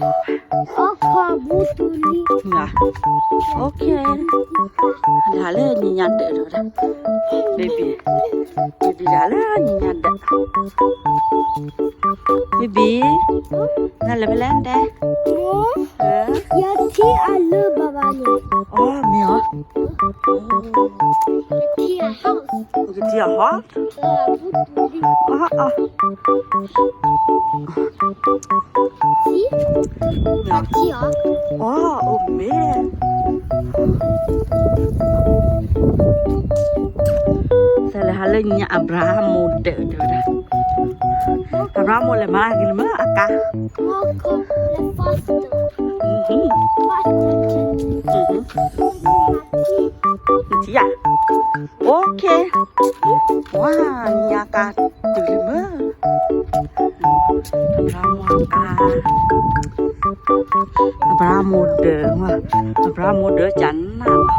အခီၣ်ဘူးတူၤလံ. မ့ၢ်ဧါ. Okay. ဒၣ်လၢညါညါဒၢးဒီးဒၣ်, baby, baby ဒၣ်လၢညါညါဒၢး, baby, နလဲၤဖဲလဲၣ်တဲ. ယထံၣ်အလၢဘၣ်ဘၣ်န့ၣ်. အိ မ့ၢ်ဧါ. ယထံၣ်အဟီၣ်, ယထံၣ်အဟီၣ်. အ အ အ အိ မ့ၢ်, တၢ်လဲၤဟးလၢညါအဘြၤဟၣ်မိၢ်ဒၢးတဲဝဲဒၣ်, အဘြၤဟၣ်မိၢ်လဲၤမၤက့ၤလၢမ့ၢ်အကါ. ထံၣ်ဧါ. Okay. ဝါ, ညါကါတုၤလံမ့ၢ်, အဘြၤဟၣ်မိၢ်ကါ, အဘြၤဟၣ်မိၢ်ဒၢး, အဘြၤဟၣ်မိၢ်ဒၢးကနၣ်လီၤ, ကနၣ်, လဲၤ,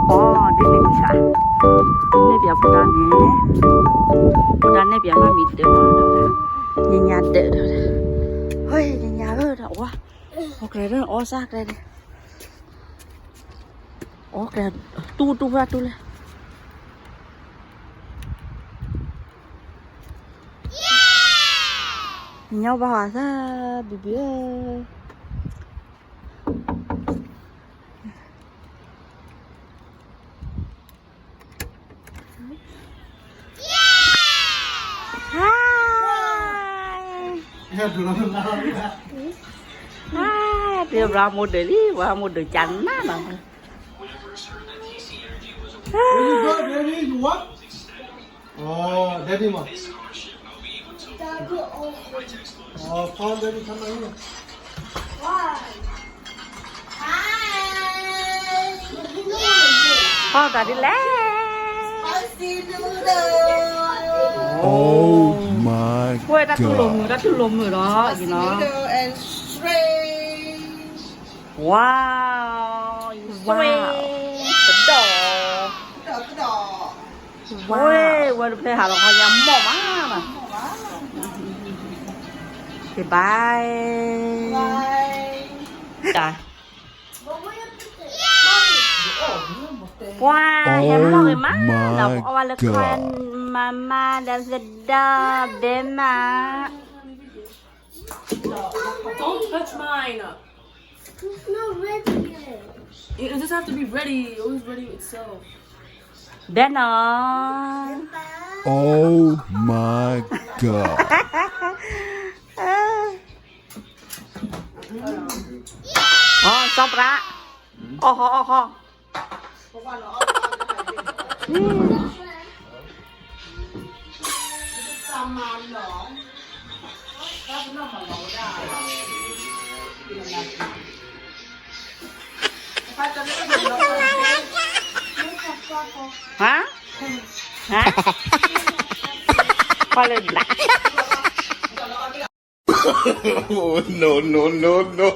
အိ ဒ်န့ၣ်ကါ, န့ၢ်ပၠးဖိဒါန့ၣ်, ဖိဒါန့ၢ်ပၠးမ့ၢ်မံၤဒၢး, ညါညါဒၢးဒီး, ဟဲ ညါညါဧၢဒီး ဝါ, အီၣ်ကျဲဒီး အီၣ်စၢ်ကျဲဒီး, အီၣ်ကျဲ, တူၢ်တူၢ်ဖၣ်တူၢ်လဲၣ်, ညါဘၣ်ဟးစၢ်, babyဧၢ. ဟဲ ဟဲ ပှၤဘြၤဟၣ်မိၢ်ဒၢးလံ, ဘြၤဟၣ်မိၢ်ဒၢးကနၣ်လီၤ. Baby, go, baby, you what? Oh, daddy မး. Oh, call daddy, come on here. Why? Hi. ဟီၣ်တၢ်ဒ်လဲၣ်. Spicy noodle. Oh my god. ဝဲ တၢ်တူၢ်လိာ်မုာ်, တၢ်တူၢ်လိာ်မုာ်ဒီး, you know. Spicy noodle and shrimp. Wow, wow. Shrimp. ကဒီး, ကဒီး, ကဒီး. Wow. ဝဲ ဝဲတဖျဲဟးလီၤခီညါမီၢ်မး. Okay, bye. Bye. တၢ် ပှၤ ဟဲမီၢ်ဂ့ၤမး, ဒီးပအီၣ်ဝဲလၢ grandma ဒီးသဒါ ဘဲမး. Don't touch mine. It's not ready yet. It doesn't have to be ready. It was ready itself. ဘဲနီၤ. Oh my god. အီ စီၤပြး, အီၣ်ဟီၣ် အီၣ်ဟီၣ်. Hả? Hả? Khoa lơ bla. No, no, no, no.